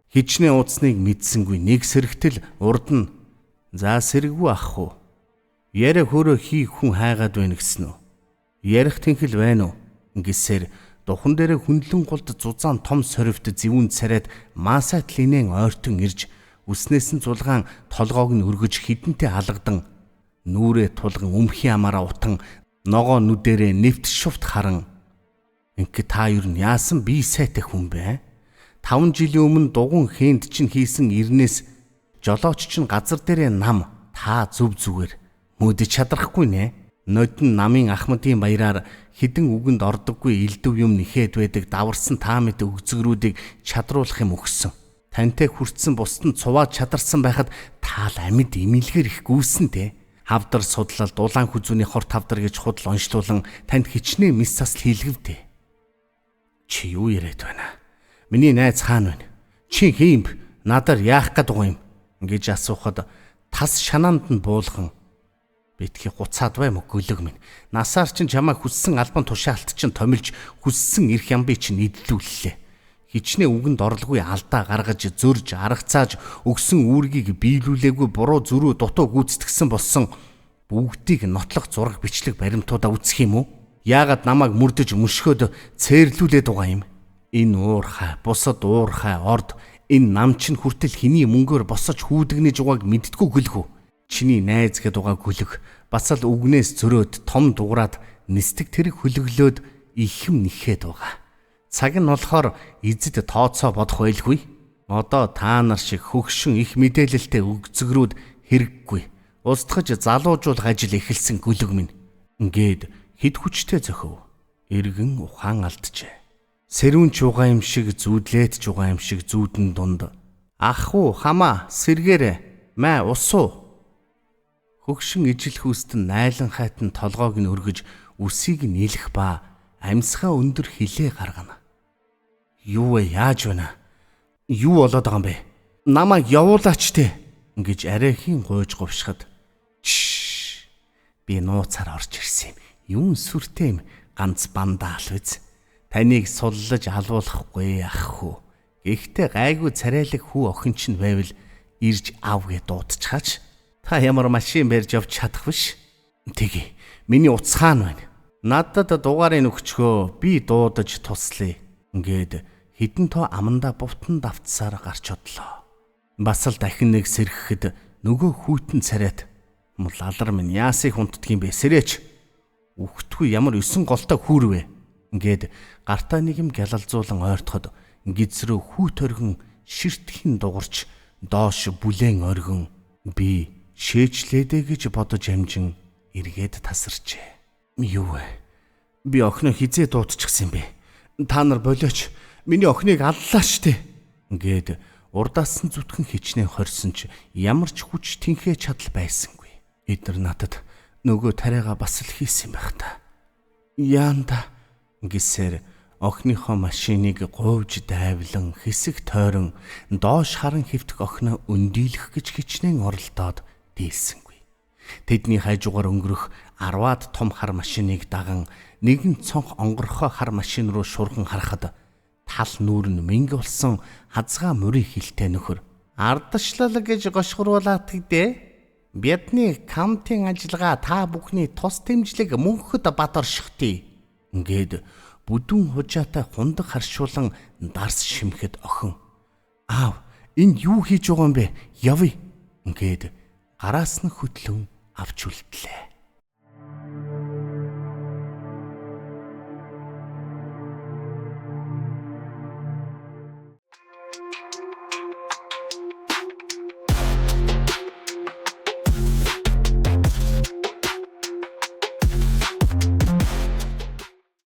Хичнээн ууцныг мэдсэнгүй нэг сэрэгтэл урд нь за сэрэггүй ах уу. Яриа хөөрөө хийх хүн хайгаад байна гэсэн үү? Ярих тэнхэл байна уу? Гэсээр духан дээрээ хүндлэн гулд зузаан том соривт зэвүүн царайд маасайт линэн ойртон ирж үснээс нь зулгаан толгоог нь өргөж хідэнтэй алгадан нүрээ тулган өмхийн амаараа утан ногоо нүдэрээ нэвт шувт харан инки та ер нь яасан бие сайтай хүн бэ? 5 жилийн өмнө дугуун хээнд чинь хийсэн ирнээс жолооч чинь газар дээрээ нам та зүв зүгээр мөдөж чадрахгүй нэ. Нодон намын Ахмадын баяраар хідэн үгэнд ордоггүй элдв юм нэхэд байдаг даварсан та мэд өгзөгрүүдийг чадруулах юм өгсөн. Тантай хүртсэн бусд нь цуваад чадарсан байхад таал амьд имэлгээр их гүйсэн те. Хавдар судлал дулаан хүзүүний хор тавдар гэж худал оншлуулан танд хичнээн мис сасл хийлгэв те. Чи юу яриад байна? Миний найз хаана байна? Чи хийм надаар яах гээд байгаа юм? Гэж асуухад тас шанаанд нь буулган битгий гуцаад бай мө гөлөг минь. Насаар чинь чамайг хүссэн албан тушаалт чинь томилж хүссэн эрх ямбыг чинь нийтлүүллээ. Хичнээн үгэнд орлогүй алдаа гаргаж зөрж аргацааж өгсөн үүргийг биелүүлээгүй буруу зөрүү дутуу гүйцэтгсэн болсон бүгдийг нотлох зураг бичлэг баримтуудаа үсэх юм уу? Яагаад намайг мөрдөж мөшгөөд цээрлүүлээд байгаа юм? Энэ уурхай, бусад уурхай орд энэ нам чинь хүртэл хэний мөнгөөр босож хүүдэгнэж байгааг мэддэггүй гөлгөө. Чиний найз гээд байгаа гүлэг бас л үгнээс зөрөөд том дуграад нисдэг тэрэг хөлөглөөд ихэм нэхэд байгаа. Цаг нь болохоор эзэд тооцоо бодох байлгүй. Одоо та нар шиг хөгшин их мэдээлэлтэй өгзөгрүүд хэрэггүй. Устгаж залуужуулах ажил эхэлсэн гүлэг минь. Ингээд хэд хүчтэй зөхөв. Иргэн ухаан алджээ. Сэрүүн чугаа юм шиг зүүдлээд чугаа юм шиг зүүдэн дунд ах уу хамаа сэргээрэ маа ус уу. Хөгшин ижил хүүстэн найлан хайтан толгоог нь өргөж үсийг нийлэх ба амьсгаа өндөр хилээ гаргана. Юу вэ яаж байна? Юу болоод байгаа юм бэ? Намайг явуулаач те гэж арайхийн гуйж говшихад чш би нууцаар орж ирсэн юм. Юун сүртэй юм ганц бандаал биз. Таныг суллаж алуулахгүй ах хүү. Гэхдээ гайгүй царайлаг хүү охин чинь байвал ирж ав гэ дуудчихаач. Та ямар машин барьж явж чадах биш. Тэгье. Миний утас хаана байна? Надад дугаарыг өгчхөө. Би дуудаж туслая. Ингээд хідэн тоо амандаа бувтан давтсаар гарч одлоо. Бас л дахин нэг сэрхэхэд нөгөө хүйтэн царайт лалар минь яасыг хүнддэг юм бэ? Сэрээч. Үхтгүй ямар 9 голтой хүүр вэ? Ингээд гартаа нэг юм гялалзуулан ойртоход гизрөө хүүт оргин ширтхэн дугарч доош бүлээн оргин би шээжлээдэ гэж бодож амжин эргээд тасарчээ. Юу вэ? Би охиноо хизээ дуудчихсан юм бэ? Та нар болооч. Миний охиныг аллаа штэ. Ингээд урдаас нь зүтгэн хичнээн хорьсон ч ямар ч хүч тэнхээ чадал байсангүй. Эдгээр надад нөгөө тариагаа бас л хийсэн юм байх та. Яанда гэсээр охиныхоо машиныг гуйж дайвлан хэсэг тойрон доош харан хэвтэх охиноо өндийлэх гэж хичнээн оролдоод дийлсэнгүй. Тэдний хажуугаар өнгөрөх 10-аад том хар машиныг даган нэгэн цонх онгорхой хар машин руу шурган харахад тал нүүр нь мэнгэ болсон хазгаа мөрийн хилтэй нөхөр ардашлал гэж гошгоруулаад тэгдэ. Бидний камтын ажиллагаа та бүхний тус дэмжлэг мөнхөд бат оршихтий. Ингээд бүдүүн хужаатай хундаг харшуулан дарс шимхэд охин аав энд юу хийж байгаа юм бэ? Явъя. Ингээд гараас нь хөтлөн авч үлдлээ.